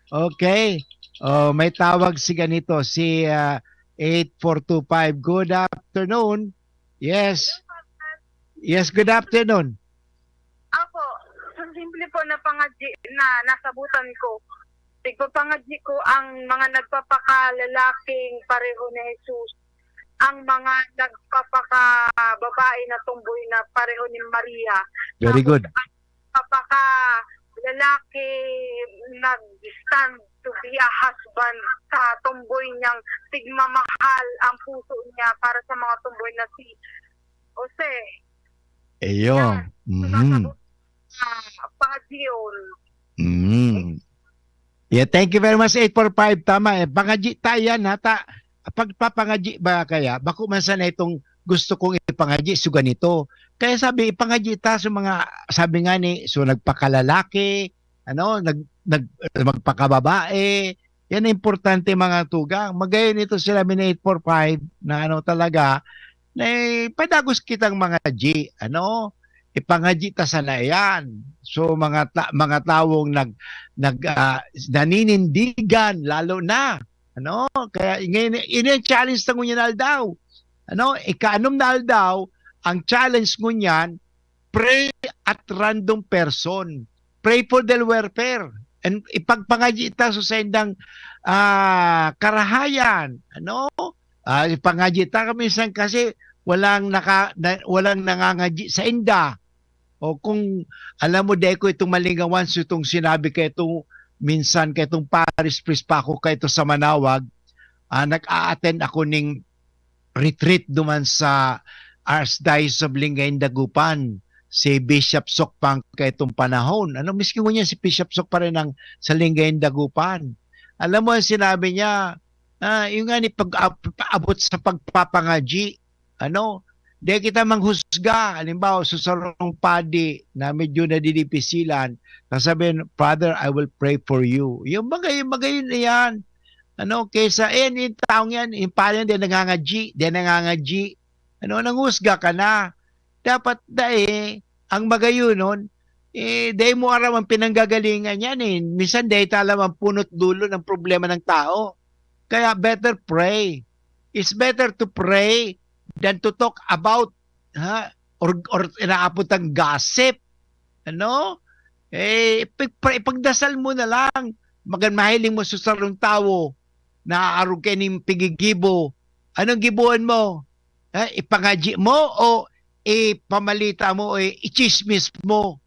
Okay. Oh, may tawag si ganito, si ah, eight four two five. Good afternoon. Yes. Yes, good afternoon. Ako, simple po na pangadyi na nasabutan ko. Tigpapangadyi ko ang mga nagpapakalalaking pareho ni Jesus, ang mga nagpapakababae na tumboy na pareho ni Maria. Very good. Papaka lalaki nag-stand to be a husband sa tumboy niyang tigmamahal ang puso niya para sa mga tumboy na si Jose. Ayun. Mhm. Ah, pangadyion. Mm. Yeah, thank you very much, eight four five. Tama eh. Pangadyi ta yan, ha? Ta, pagpapangadyi ba kaya? Bako man sana itong gusto kong ipangadyi, so ganito. Kaya sabi, ipangadyi ta sa mga, sabi nga ni, so nagpakalalaki, ano, nag, nag, magpakababae. Yan ang importante, mga tugang. Magayon ito sila, min eight four five, na ano talaga, na eh, padagos kitang mga G, ano, ipangadyi ta sana yan. So, mga ta- mga tawong nag, nag ah, naninindigan, lalo na, ano, kaya ngayon, yun yung challenge na ngunyan aldaw. Ano, ikaanom na aldaw, ang challenge ngunyan, pray at random person. Pray for their welfare. And ipagpangadyi ta sa saindang ah, karahayan, ano? Ah, ipangadyi ta minsan kasi walang naka, na, walang nangangadyi sa inda. O kung alam mo, dai ko itong malingawan, so itong sinabi kay itong minsan kay itong Paris Priest pa ako kay ito sa Manawag, ah, nag-a-attend ako ning retreat duman sa Archdiocese of Lingayen Dagupan, si Bishop Sok pa ang kay itong panahon. Ano, miski ngunyan si Bishop Sok pa rin ang sa Lingayen Dagupan. Alam mo ang sinabi niya, ah, yung nga ni pag abot sa pagpapangadyi, ano, di kita manghusga. Halimbawa, sa sarong padi na medyo nadidipisilan, sasabihin, "Father, I will pray for you." Yung bagay, yung bagay yun na yan. Ano, kaysa, eh, yung taong yan, yung pare yan, di nangangadyi, di nangangadyi. Ano, nanghusga ka na. Dapat, dai, ang magayunon, eh, dai mo aram ang pinanggagalingan yan eh. Minsan, dai ta alam ang punot dulo ng problema ng tao. Kaya better pray. It's better to pray than to talk about, ha, or, or inaapod ang gossip. Ano? Eh, ipag-, ipagdasal mo na lang. Magan mahiling mo sa sarong tawo na arog kay ning pigigibo. Anong giboon mo? Eh, ipangadyi mo o ipamalita mo o ichismis mo?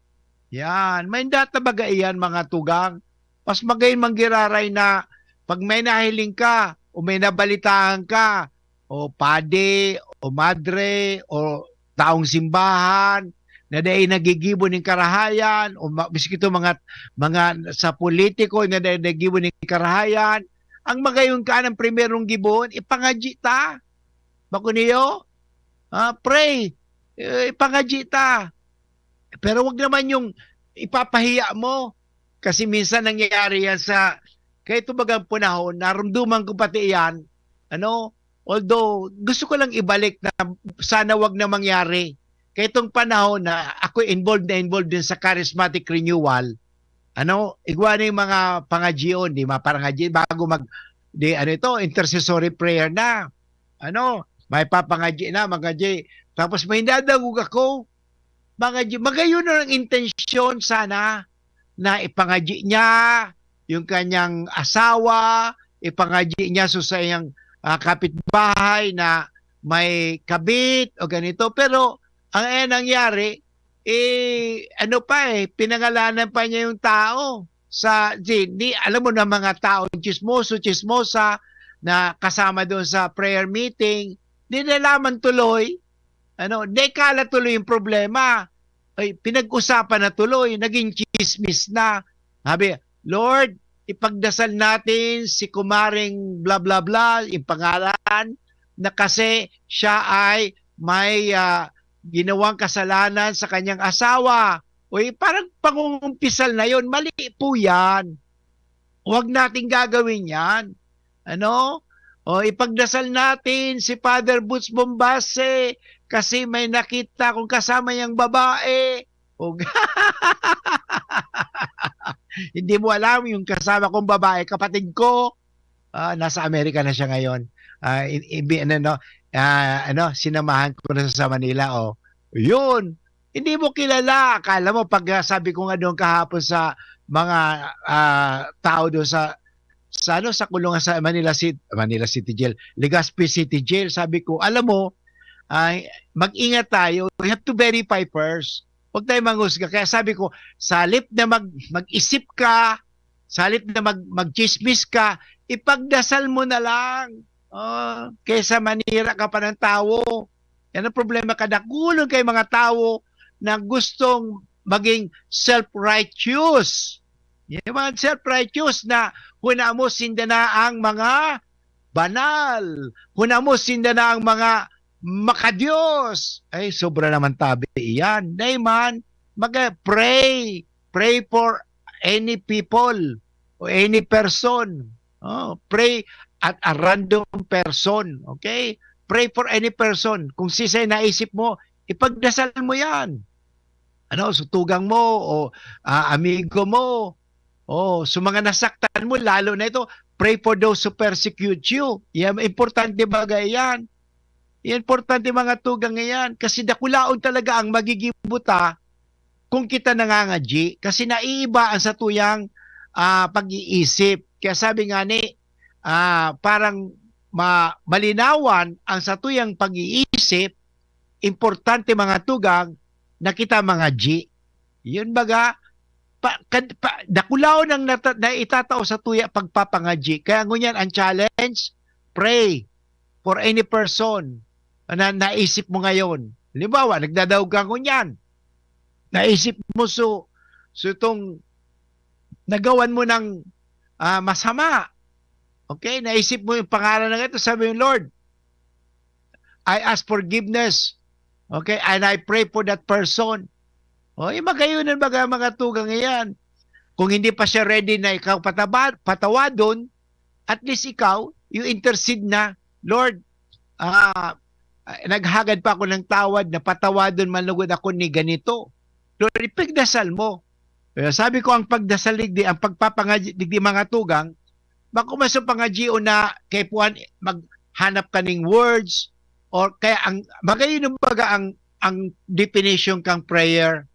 Yan. May data baga iyan, mga tugang. Mas magayon manggiraray na pag may nahiling ka o may nabalitaan ka, o padi, o madre, o taong simbahan, na dai nagigibo ning karahayan, o ma-, miski to mga, mga sa politiko na dai nagibo ning karahayan, ang magayon ka ng primerong gibohon, ipangadyi ta. Bako niyo? Ah, pray. Eh, ipangadyi ta. Pero wag naman yung ipapahiya mo. Kasi minsan nangyayari yan sa, kaya ito bagang panahon, narumduman ko pati yan, ano, although gusto ko lang ibalik na sana wag na mangyari. Kaya itong panahon na ako involved na involved din sa charismatic renewal, ano, igwa na yung mga pangadyion, di ba? Parang bago mag, di, ano ito, intercessory prayer na. ano, may papangadyi na, mangadyi. Tapos may nadangog ako, mangadyi. Magayon ang intensyon sana na ipangadyi niya yung kanyang asawa, ipangadyi niya sa saiyang, ah, kapitbahay na may kabit o ganito. Pero ang, eh, nangyari, eh, ano pa, eh, pinangalanan pa niya yung tao. Sa, di, di, alam mo na, mga tao, chismoso, chismosa, na kasama doon sa prayer meeting, di nalaman tuloy, ano, di kala tuloy yung problema. Ay, pinag-usapan na tuloy, naging chismis na. Sabi, "Lord, ipagdasal natin si kumaring bla bla bla, yung pangalan, na kasi siya ay may, ah, ginawang kasalanan sa kanyang asawa." Uy, parang pangungumpisal na yon. Mali po yan. Huwag nating gagawin yan. Ano? O, ipagdasal natin si Father Boots Bombase kasi may nakita akong kasama niyang babae. O, hindi mo alam yung kasama kong babae, kapatid ko. Ah, nasa Amerika na siya ngayon. Ah, i-, ibi-, ano, no? Ah, ano, sinamahan ko na sa Manila, oh. Yun. Hindi mo kilala. Akala mo, pag, ah, sabi ko nga doon kahapon sa mga, ah, tao doon sa, sa, ano, sa kulungan sa Manila City, Manila City Jail, Legazpi City Jail, sabi ko, "Alam mo, ay, mag-ingat tayo. We have to verify first. Huwag tayo manghusga." Kaya sabi ko, sa halip na mag-, mag-isip ka, sa halip na mag-, mag-chismis ka, ipagdasal mo na lang. Oh, kaysa manira ka pa ng tawo. Yan ang problema, kadakulon kay mga tawo na gustong maging self-righteous. Yung mga self-righteous na hunamo sinda na ang mga banal, hunamo sinda na ang mga makadiyos. Ay, sobra naman tabi iyan. Nay man, mag-, pray. Pray for any people o any person. Oh, pray at a random person, okay? Pray for any person. Kung sisay naisip mo, ipagdasal mo yan. Ano, sa tugang mo o, ah, amigo mo, o sa mga nasaktan mo, lalo na ito, pray for those who persecute you. Yan, importante bagay yan. Yan, importante, mga tugang, yan. Kasi dakulaon talaga ang magiging buta kung kita nangangadyi. Kasi naiiba ang satuyang, ah, pag-iisip. Kaya sabi nga ni, ah, parang ma-, malinawan ang satuyang pag-iisip, importante, mga tugang, na kita mangadyi. Yun baga, pa, kad, pa, dakulaon ang nata-, naitatao sa tuya pagpapangadyi. Kaya ngunyan, ang challenge, pray for any person na naisip mo ngayon. Halimbawa, nagdadaog ka ngunyan. Naisip mo so, so itong nagawan mo ng, ah, masama. Okay? Naisip mo yung pangalan na ito, sabi mo, "Lord, I ask forgiveness. Okay? And I pray for that person." O, yung magayunan baga, mga tugang, iyan. Kung hindi pa siya ready na ikaw pataba-, patawadon, at least ikaw, you intercede na, "Lord, ah, naghagad pa ako ng tawad, napatawadon man lugod ako ni ganito." Lord, ipagdasal mo. Kaya sabi ko, ang pagdasal digdi, ang pagpapangadyi digdi, mga tugang, bako man sa pangadyion na kay puan, maghanap ka ning words, or kaya ang, magayon yung baga ang, ang definition kang prayer.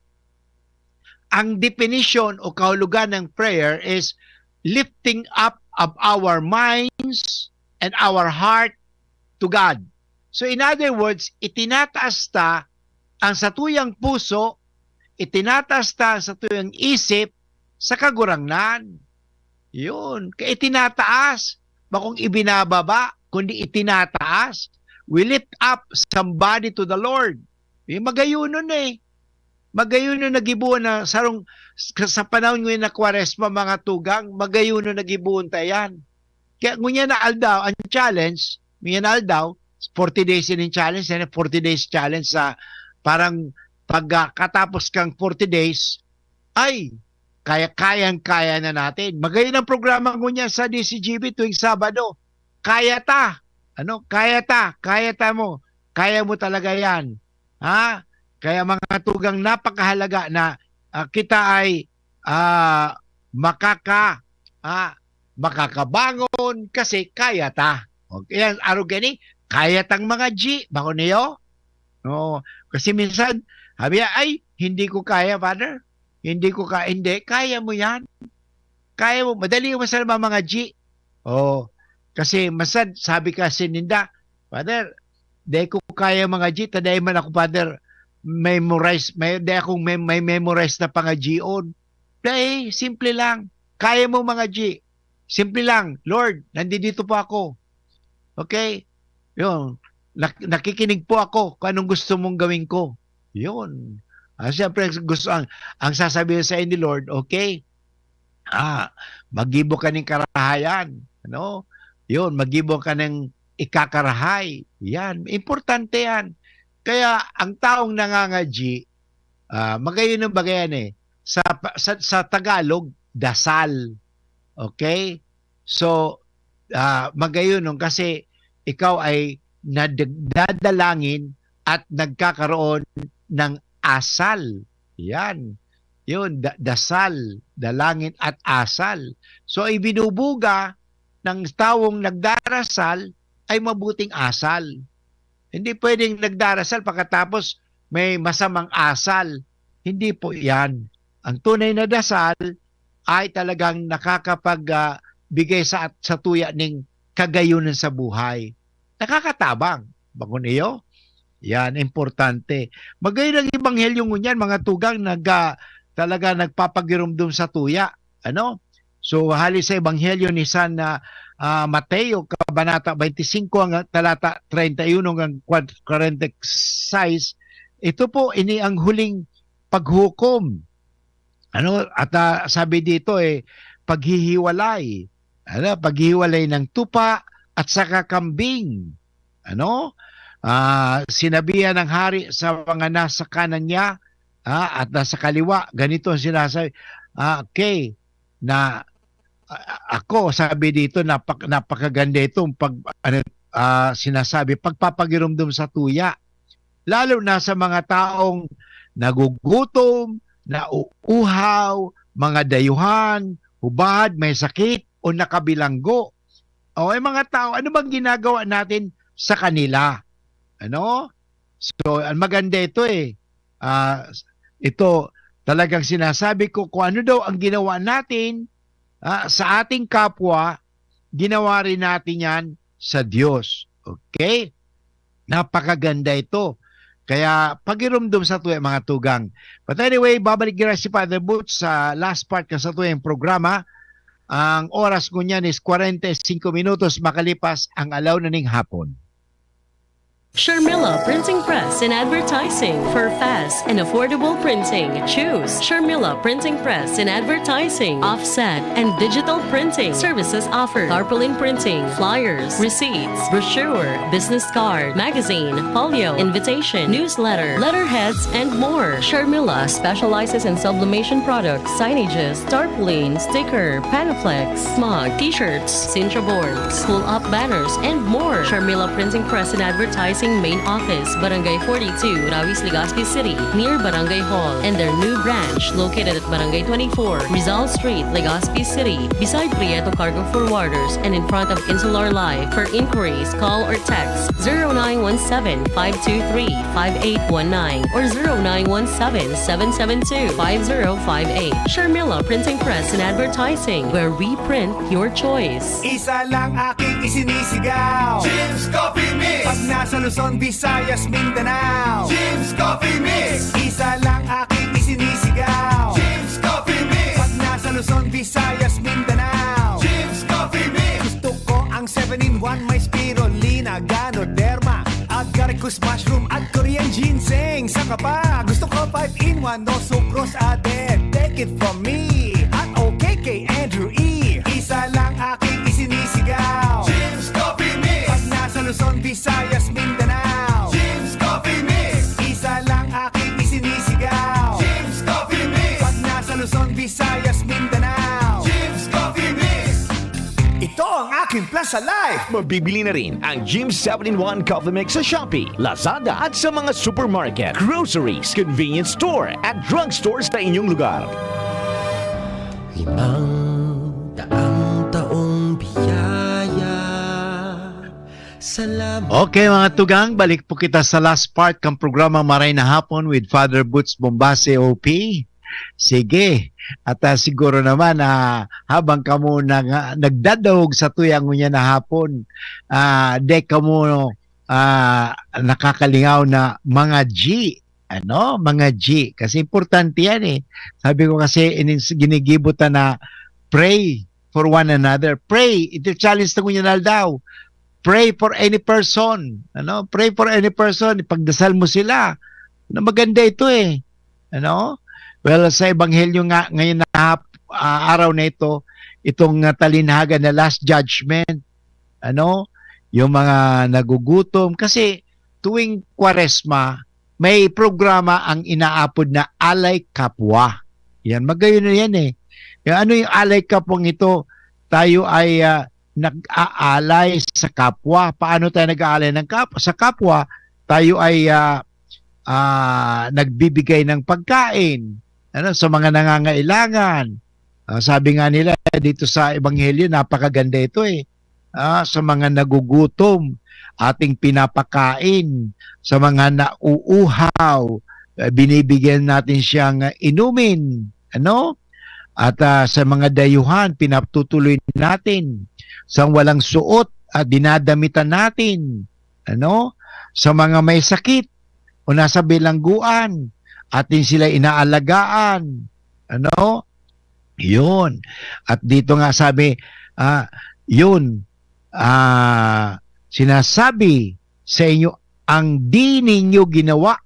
Ang definition o kahulugan ng prayer is lifting up of our minds and our heart to God. So, in other words, itinataas ta ang satuyang puso, itinataas ta ang satuyang isip sa Kagurangnan. Yun. Kaya itinataas, bakong ibinababa, kundi itinataas. We lift up somebody to the Lord. Yung magayunon eh. Magayunon na gibuon na sarong, sa panahon ngayon na Kwaresma, mga tugang, magayunon na gibuon ta yan. Kaya ngunyan na aldaw, ang challenge, ngunyan na aldaw, forty days in challenge, yan ang forty days challenge sa parang pagkatapos kang forty days, ay, kaya, kayang-kaya na natin. Magayon ang programa ngunyan sa D C G B tuwing Sabado. Kaya ta. Ano? Kaya ta. Kaya ta mo. Kaya mo talaga yan. Ha? Kaya, mga tugang, napakahalaga na, ah, kita ay, ah, makaka-, ah, makakabangon kasi kaya ta. Okay, yan, arog gani, Kaya tang mga G, bako niyo? Oo. Kasi minsan, sabi niya, "Ay, hindi ko kaya, Father. Hindi ko ka, hindi, kaya mo yan. Kaya mo, madali mo sa mga G." Oo. Kasi minsan, sabi kasi ninda, "Father, di ko kaya mga G, ta dai man ako, Father, memorize, may, di akong may, may memorize na pangajion." Dai, simple lang. Kaya mo mga G. Simple lang, "Lord, nandito po ako. Okay? Yun, nak-, nakikinig po ako kung anong gusto mong gawin ko." Yun. Ah, siyempre, gusto ang, ang sasabihin sa ni Lord, "Okay, ah, magibo ka ning karahayan." Ano? Yun, magibo ka ng ikakarahay. Yan, importante yan. Kaya ang taong nangangadyi, ah, magayon ang bagayan eh. Sa, sa, sa Tagalog, dasal. Okay? So, ah, magayon nun kasi ikaw ay nagdadalangin at nagkakaroon ng asal. Yan. Yun, da-, dasal, dalangin at asal. So, ibinubuga ng tawong nagdarasal ay mabuting asal. Hindi pwedeng nagdarasal pagkatapos may masamang asal. Hindi po yan. Ang tunay na dasal ay talagang nakakapag, ah, bigay sa, sa tuya ning kagayunan sa buhay. Nakakatabang. Bako niyo? Yan, importante. Magayon ang ebanghelyo ngunyan, mga tugang, nag, ah, talaga nagpapagirumdom sa tuya. Ano? So, hali sa ebanghelyo ni San, ah, ah, Mateo, kabanata twenty-five, ang talata treinta y uno hanggang kwarenta y seis, ito po, ini ang huling paghukom. Ano? At, ah, sabi dito, eh, paghihiwalay. Ano? Paghihiwalay ng tupa at saka kambing. Ano? Ah, sinabihan ng hari sa mga nasa kanan niya, ah, at nasa kaliwa, ganito ang sinasabi, ah, okay, na, ah, ako, sabi dito, napak-, napakaganda itong pag, ano, ah, sinasabi, pagpapagirumdom sa tuya. Lalo na sa mga taong nagugutom, nauuhaw, mga dayuhan, hubad, may sakit, o nakabilanggo. O, ay mga tao, ano bang ginagawa natin sa kanila? Ano? So, ang maganda ito eh. Ah, ito, talagang sinasabi ko kung ano daw ang ginawa natin, ah, sa ating kapwa, ginawa rin natin yan sa Diyos. Okay? Napakaganda ito. Kaya pagirumdom sa tuya, mga tugang. But anyway, babalik gira si Father Butch sa last part kan satuyang programa. Ang oras ngunyan is kwarenta y singko minutos makalipas ang alaw na ning hapon. Sharmila Printing Press and Advertising. For fast and affordable printing, choose Sharmila Printing Press and Advertising. Offset and digital printing services offered. Tarpaulin printing, flyers, receipts, brochure, business card, magazine, folio, invitation, newsletter, letterheads, and more. Sharmila specializes in sublimation products, signages, tarpaulin, sticker, Panaflex, mug, t-shirts, Sintra boards, pull-up banners, and more. Sharmila Printing Press and Advertising Main Office, Barangay forty-two, Rawis, Legazpi City, near Barangay Hall, and their new branch located at Barangay twenty-four, Rizal Street, Legazpi City, beside Prieto Cargo Forwarders and in front of Insular Life. For inquiries, call or text zero nine one seven, five two three, five eight one nine or zero nine one seven, seven seven two, five zero five eight. Sharmila Printing Press and Advertising, where we print your choice. Isa lang aking isinisigaw. Jim's Coffee Mix. Pag nasa Luzon, Visayas, Mindanao. Jim's Coffee Mix. Isa lang aking isinisigaw. Jim's Coffee Mix. Pag nasa Luzon, Visayas, Mindanao. Jim's Coffee Mix. Gusto ko ang seven in one, may spirulina, ganoderma, agaricus mushroom at Korean ginseng. Saka pa, gusto ko five in one, no sucrose added. Take it from me. At okay kay Andrew E. Isa lang aking isinisigaw. Jim's Coffee Mix. Pag nasa Luzon, Visayas, Mindanao. Jim's Coffee Mix. Isa lang aking isinisigaw. Jim's Coffee Mix. Pag nasa Luzon, Visayas, Mindanao. Jim's Coffee Mix. Ito ang aking plan sa life. Mabibili na rin ang Jim seven-in-one Coffee Mix sa Shopee, Lazada at sa mga supermarket, groceries, convenience store at drugstore sa inyong lugar. Limang daang taong biyaya sa Okay, mga tugang, balik po kita sa last part kan programa Maray na Hapon with Father Boots Bombase, O P. Sige, at, ah, siguro naman, ah, habang kamo nag-, nagdadahog sa tuyang ngunyan na hapon, ah, di kamo, ah, nakakalingaw na mga G, ano, mga G. Kasi importante yan, eh. Sabi ko kasi, inis-, ginigibo ta na pray for one another. Pray, ito challenge ta ngunyan na aldaw. Pray for any person, ano? Pray for any person, ipagdasal mo sila. Na maganda ito, eh. Ano? Well, sa ebanghelyo nga ngayon na hap-, ah, araw na ito, itong, ah, talinhaga na Last Judgment, ano? Yung mga nagugutom. Kasi tuwing Kwaresma, may programa ang inaapod na Alay Kapwa. Yan, magayon na yan, eh. Yung ano yung Alay Kapwang ito? Tayo ay, ah, nag-aalay sa kapwa. Paano tayo nag-aalay ng kap-, sa kapwa? Tayo ay, ah, ah, nagbibigay ng pagkain, ano, sa mga nangangailangan. Ah, sabi nga nila dito sa Ebanghelyo, napakaganda ito, eh. Ah, sa mga nagugutom, ating pinapakain. Sa mga nauuhaw, eh, binibigyan natin siyang, ah, inumin. Ano? At, ah, sa mga dayuhan, pinatutuloy natin. Sa walang suot, ah, dinadamitan natin. Ano? Sa mga may sakit o nasa bilangguan, atin sila inaalagaan. Ano? Yun. At dito nga sabi, ah, yun, ah, sinasabi sa inyo, ang di ninyo ginawa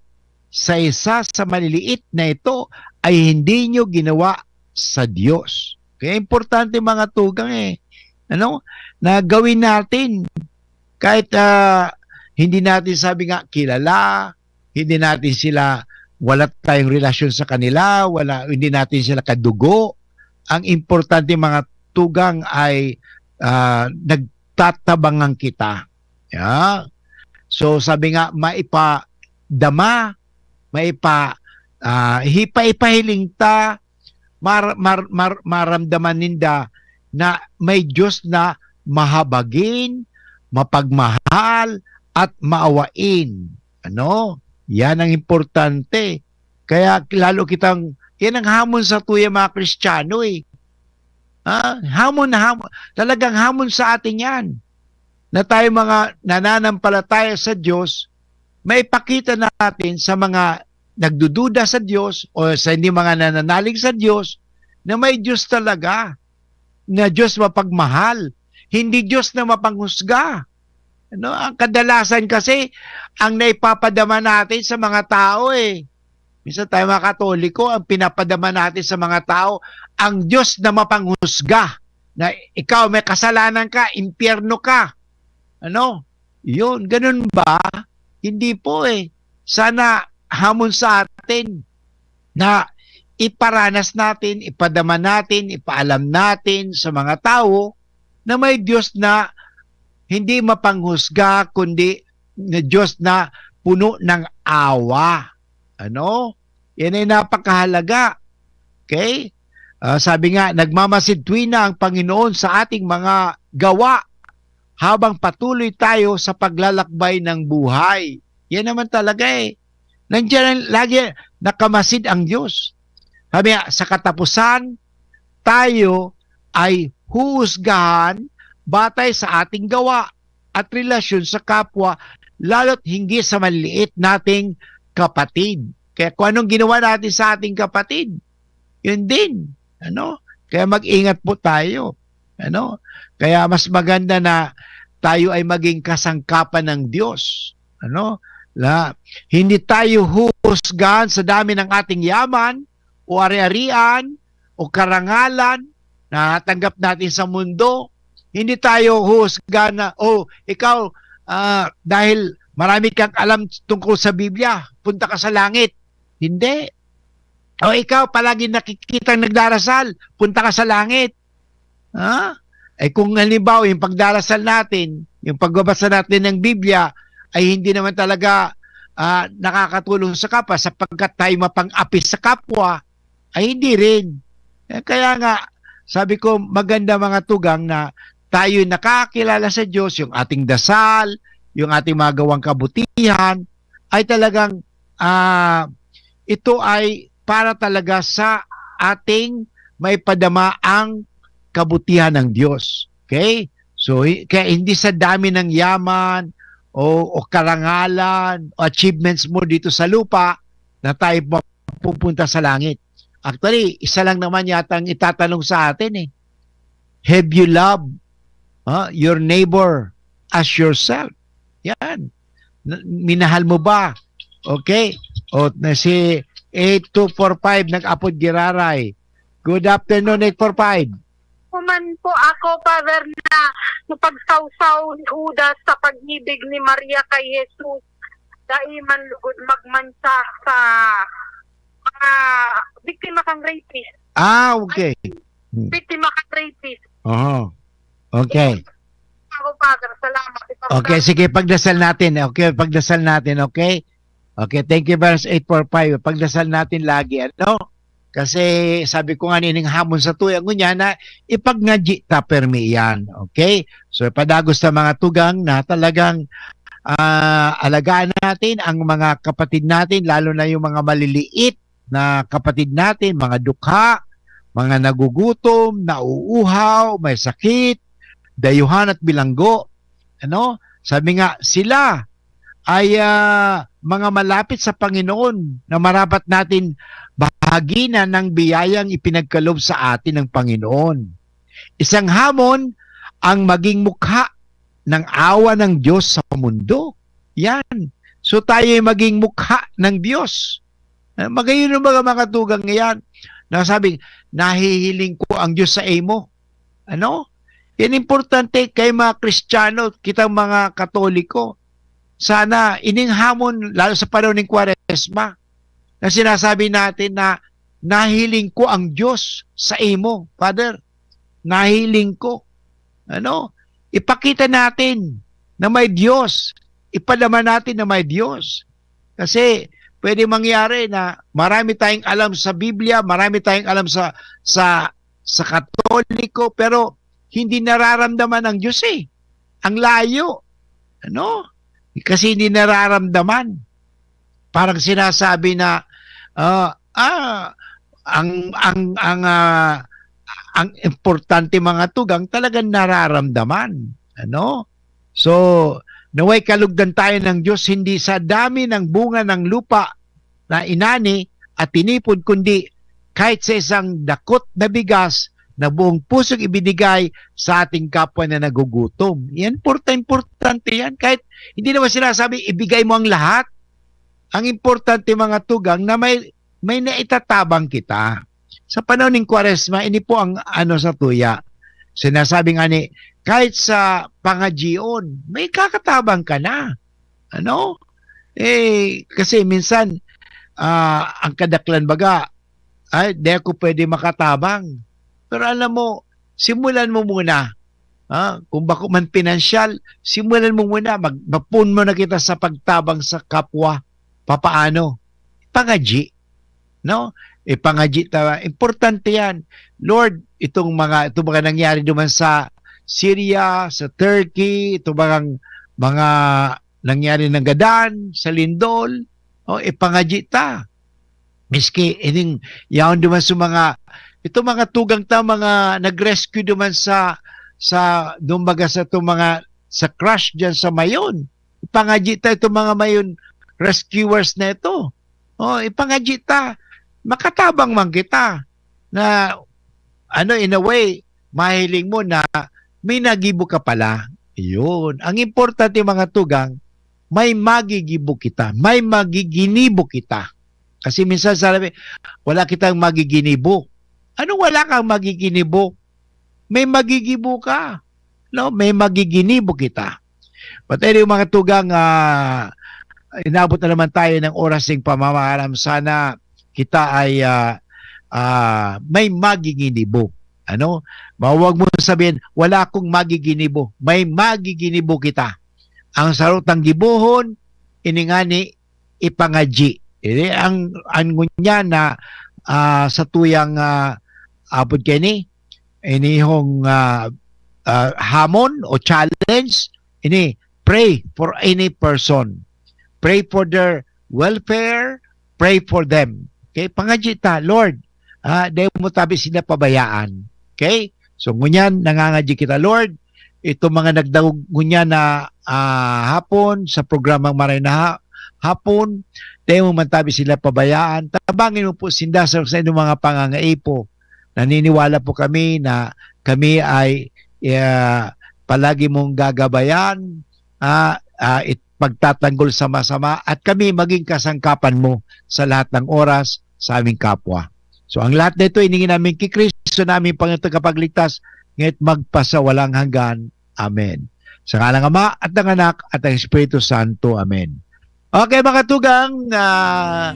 sa isa sa maliliit na ito ay hindi nyo ginawa sa Diyos. Kaya importante, mga tugang, eh, ano, na gawin natin. Kahit, ah, hindi natin, sabi nga, kilala, hindi natin sila, wala tayong relasyon sa kanila, wala, hindi natin sila kadugo. Ang importante, mga tugang, ay, ah, nagtatabangan kita. Yeah. So, sabi nga, maipadama, maipa-, ah, hipa-, ipahiling ta, mar-, mar-, mar-, maramdaman ninda na may Diyos na mahabagin, mapagmahal, at maawain. Ano? Yan ang importante. Kaya lalo kitang, yan ang hamon sa tuya mga Kristiyano, eh. Ha? Hamon na hamon. Talagang hamon sa atin yan. Na tayo mga nananampalataya sa Diyos, maipakita natin sa mga nagdududa sa Diyos o sa hindi mga nananalig sa Diyos na may Diyos talaga, na Diyos mapagmahal, hindi Diyos na mapanghusga. Ano, ang kadalasan kasi, ang naipapadama natin sa mga tao, eh. Minsan tayo, mga Katoliko, ang pinapadama natin sa mga tao, ang Diyos na mapanghusga, na ikaw, may kasalanan ka, impyerno ka. Ano? Yun, ganun ba? Hindi po, eh. Sana hamon sa atin na iparanas natin, ipadama natin, ipaalam natin sa mga tao na may Diyos na hindi mapanghusga, kundi na Diyos na puno ng awa. Ano? Yan ay napakahalaga. Okay? Ah, sabi nga, nagmamasid tuwina ang Panginoon sa ating mga gawa habang patuloy tayo sa paglalakbay ng buhay. Yan naman talaga, eh. Nandiyan ang lagi, nakamasid ang Diyos. Sabi nga, sa katapusan, tayo ay huhusgahan batay sa ating gawa at relasyon sa kapwa, lalo't hinggi sa maliliit nating kapatid. Kaya kung anong ginawa natin sa ating kapatid, yun din. Ano? Kaya mag-ingat po tayo. Ano? Kaya mas maganda na tayo ay maging kasangkapan ng Diyos. Ano? La, hindi tayo huhusgahan sa dami ng ating yaman o ari-arian o karangalan na natanggap natin sa mundo. Hindi tayo huhusgahan na, "Oh, ikaw, ah, dahil marami kang alam tungkol sa Biblia, punta ka sa langit." Hindi. "O ikaw, palagi nakikitang nagdarasal, punta ka sa langit." Ha? Eh, kung halimbawa, yung pagdarasal natin, yung pagbabasa natin ng Biblia, ay hindi naman talaga, ah, nakakatulong sa kapwa sapagkat tayo mapang-apis sa kapwa, ay hindi rin. Eh, kaya nga, sabi ko, maganda, mga tugang, na tayo nakakilala sa Diyos, yung ating dasal, yung ating mga gawang kabutihan, ay talagang, ah, ito ay para talaga sa ating maipadama ang kabutihan ng Diyos. Okay? So, hi-, kaya hindi sa dami ng yaman o, o karangalan o achievements mo dito sa lupa na tayo mapupunta sa langit. Actually, isa lang naman yata ang itatanong sa atin eh. Have you loved, ah, your neighbor as yourself? Yan. Na-, minahal mo ba? Okay. O, na si eight two four five nag-apod giraray. Good afternoon, eight four five. Kuman po ako, Father, na napagsawsaw ni Judas sa pag-ibig ni Maria kay Jesus. Dai man lugod magmansa sa mga biktima kang rapist. Ah, okay. Biktima kang rapist. Oho. Okay. Ako, Father, salamat. Ipagdasal Okay, sige, pagdasal natin. Okay, pagdasal natin, okay? Okay, thank you, verse eight four five. Pagdasal natin lagi, ano? Kasi sabi ko nga, nining hamon sa tuya, ngunyan na ipagngadyi ta permi yan, okay? So, padagos sa mga tugang na talagang ah, alagaan natin ang mga kapatid natin, lalo na yung mga maliliit na kapatid natin, mga dukha, mga nagugutom, nauuhaw, may sakit, dayuhan at bilanggo. Ano? Sabi nga, sila ay ah, mga malapit sa Panginoon na marapat natin bahaginan ng biyayang ipinagkaloob sa atin ng Panginoon. Isang hamon ang maging mukha ng awa ng Diyos sa mundo. Yan. So tayo ay maging mukha ng Diyos. Ah, magayon ang mga, mga tugang yan. Nasabi, nahihiling ko ang Diyos sa imo. Ano? Yan importante kay mga Kristiyano, kitang mga Katoliko. Sana ining hamon, lalo sa panahon ng Kwaresma, na sinasabi natin na nahiling ko ang Diyos sa imo, Father. Nahiling ko. Ano? Ipakita natin na may Diyos. Ipadama natin na may Diyos. Kasi pwede mangyari na marami tayong alam sa Biblia, marami tayong alam sa sa sa Katoliko, pero hindi nararamdaman ang Diyos eh. Ang layo. Ano? Kasi hindi nararamdaman. Parang sinasabi na ah, ah ang ang ang ah, ang importante, mga tugang, talagang nararamdaman, ano? So, naway kalugdan tayo ng Diyos, hindi sa dami ng bunga ng lupa na inani at tinipon, kundi kahit sa isang dakot na bigas na buong pusong ibinigay sa ating kapwa na nagugutom. Yan, porta importante yan. Kahit hindi naman sinasabi, ibigay mo ang lahat. Ang importante, mga tugang, na may, may naitatabang kita. Sa panahon ng Kwaresma, ini po ang ano sa tuya. Sinasabi nga ni, kahit sa pangadyion, may kakatabang ka na. Ano? Eh, kasi minsan, ah, ang kadaklan baga, ay, di ako pwede makatabang. Pero alam mo, simulan mo muna. Ah, kung bako man pinansyal, simulan mo muna. Mag, mapun mo na kita sa pagtabang sa kapwa. Papaano? Pangadyi. No? Ipangadyi ta. Importante yan. Lord, itong mga, itong mga nangyari duman sa Syria, sa Turkey, itong mga, mga nangyari ng gadan, sa lindol, oh, ipangadyi ta. Miski ining yaon duman sa mga, ito mga tugang ta, mga nag-rescue duman sa, sa, dumbaga sa itong mga, sa crash dyan sa Mayon. Ipangadyi ta itong mga Mayon rescuers na ito. Oh, ipangadyi ta. Makatabang man kita na, ano, in a way, mahiling mo na may nagibo ka pala. Yun. Ang importante, mga tugang, may magigibo kita. May magiginibo kita. Kasi minsan sabi, wala kitang magiginibo. Anong wala kang magiginibo? May magigibo ka. No? May magiginibo kita. But anyway, mga tugang, ah, inabot na naman tayo ng oras ng pamamahalam. Sana kita ay ah, ah, may magiginibo. Ano? Ma-, wag mo sabihin, "Wala akong magiginibo." May magiginibo kita. Ang sarutang gibohon, ini ngani, ipangadyi. Ini ang, ang ngunya na ah, sa tuyang ah, apod kay ni, inihong ah, ah, hamon o challenge, ini, pray for any person. Pray for their welfare. Pray for them. Okay? Pangadyi ta, Lord, ah, dai mo tabi sila pabayaan. Okay? So, ngunyan, nangangadyi kita, Lord, itong mga nagdangog ngunyan na, ah, hapon sa programang Maray na Ha-, Hapon, dai mo man tabi sila pabayaan. Tabangin mo po sinda sa, sa inyong mga pangangaipo. Naniniwala po kami na kami ay, ah, palagi mong gagabayan, ah, ah, it-, pagtatanggol sa masama, at kami maging kasangkapan mo sa lahat ng oras sa aming kapwa. So, ang lahat na ito, hiningi namin kay Kristo na aming Panginoon at Tagapagligtas, ngayon at magpasawalang hanggan. Amen. Sa ngalan ng Ama, at ng Anak, at ng Espiritu Santo. Amen. Okay, mga tugang, ah,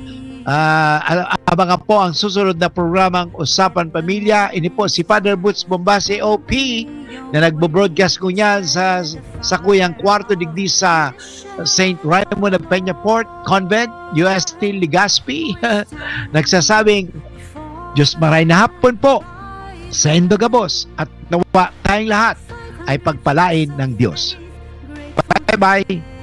ah, al-, abangan po ang susunod na programang Usapan Pamilya. Ini po si Father Boots Bombase, O P, na nagbo-broadcast ngunyan sa sakuyang kwarto digdi sa Saint Raymond of Peñafort Convent, U S T Legazpi. Nagsasabing, "Diyos maray na hapon po saindo gabos, at nawa tayong lahat ay pagpalain ng Diyos." Bye-bye!